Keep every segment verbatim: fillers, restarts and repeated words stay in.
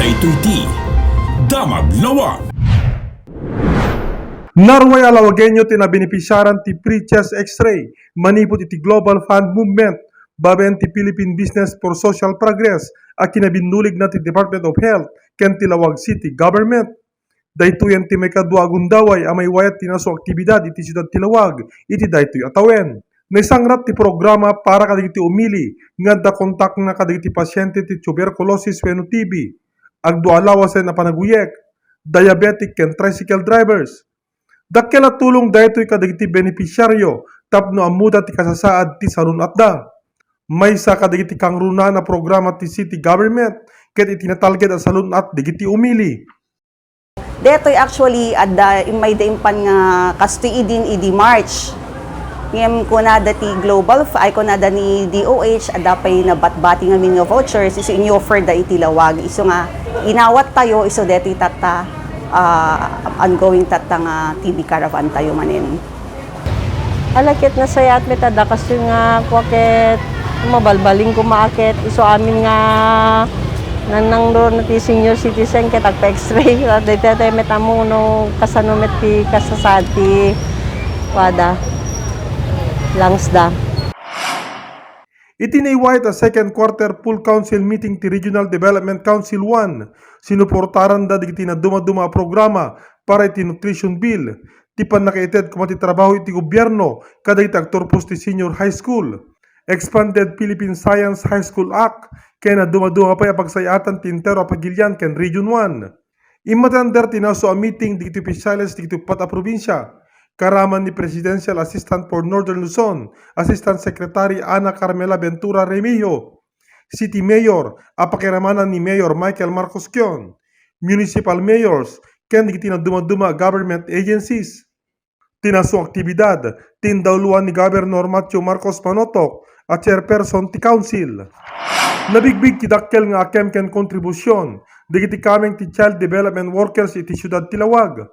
Itoy ti Damag Lawag. Naruay a Lawagenyo ti nabenepisiaran ti free chest X-ray manipud iti Global Fund Movement babaen ti Philippine Business for Social Progress a kinabinnuligna ti Department of Health ken ti Laoag City Government. Daytoyen ti maikadua a gundaway a maiwayat ti nasu a aktibidad iti siudad ti Laoag iti daytoy a tawen. Naisangrat ti programa para kadagiti umili nga adda kontakna kadagiti pasiente ti tuberculosis wenno T B. Agdua a lawasen a panaguyek, diabetic ken tricycle drivers. Dakkel a tulong daytoy kadagiti benepisiario tapno ammoda ti kasasaad ti salun-atda. Maysa kadagiti kangrunaan a programa ti city government ket iti natalged a salun-at dagiti umili. Daytoy actually adda immayda impan nga kastoy idin idi March. Ngem kunada ti Global F-, ay kunada ni D O H, adda pay nabatbati ngamin nga vouchers, isu ini-offer da iti Laoag. Isu nga inawat tayo, isu daytoy tatta, ah, ongoing tatta nga T B caravan tayo manen. Ala ket nasayaat met a dakastoy nga kua ket mabalbalin koma a ket isu amin nga nannangdo na ti senior citizen ket agpa-X-ray. Daytoy met ammo no kasano met ti kasasaad ti kuada, lungs da. Iti naiwayat a second quarter full council meeting ti Regional Development Council one, sinuportaranda dagiti nadumaduma a programa para iti Nutrition Bill, ti pannakaited koma ti trabaho iti gobierno kadagiti agturpos ti senior high school, expanded Philippine Science High School Act, ken nadumaduma pay a pagsay-atan ti entero a pagilian ken Region one. Immatender ti nasu a meeting dagiti opisyales dagiti uppat a probinsia, karaman ni Presidential Assistant for Northern Luzon, Assistant Secretary Ana Carmela Ventura Remigio, City Mayor a pakiramanan ni Mayor Michael Marcos Kion, Municipal Mayors, ken dagiti nadumaduma a government agencies. Ti nasu a aktibidad, tindawloan ni Governor Matthew Marcos Manotok a chairperson ti council. Nabigbig ti dakkel nga akem ken kontribusion dagiti kameng ti child development workers iti siudad ti Laoag.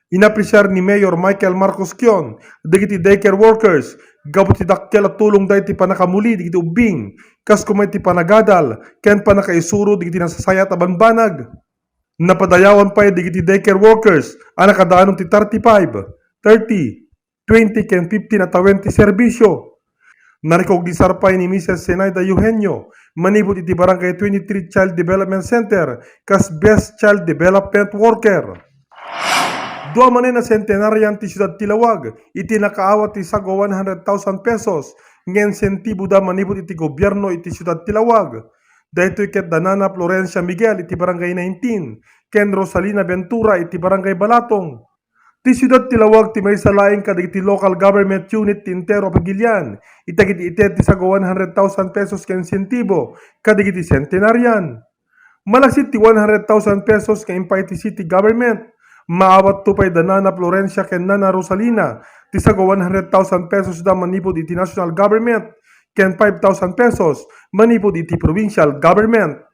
Inapresiar ni Mayor Michael Marcos Kion dagiti daycare workers gapu ti dakkel a tulongda iti pannakamuli dagiti ubbing, kas koma iti panagadal ken pannakaisuro dagiti nasasayaat a bambanag. Napadayawan pay dagiti daycare workers a nakadanon ti thirty-five, thirty, twenty ken fifteen a tawen ti serbisio. Narikugdisar pay ni Missus Zenaida Eugenio manipud iti Barangay twenty-three Child Development Center kas Best Child Development Worker. Dua manen a centenarian ti siudad ti Laoag iti nakaawat ti sagwa one hundred thousand pesos nga insentiboda manipud iti gobierno iti siudad ti Laoag. Daytoy ket da Nana Florencia Miguel iti Barangay nineteen ken Rosalina Ventura iti Barangay Balatong. Ti siudad ti Laoag ti maysa laeng kadagiti local government unit ti entero a pagilian iti agid-ited ti sagwa one hundred thousand pesos nga insentibo kadagiti centenarian. Malaksid ti one hundred thousand pesos nga impay ti city government, maawatto pay da Nana Florencia ken Nana Rosalina ti sagwa one hundred thousand pesos da manipud iti national government ken five thousand pesos manipud iti provincial government.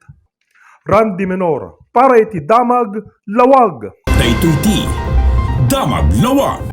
Randy Menor, para iti Damag Lawag. Daytoy ti Damag Lawag.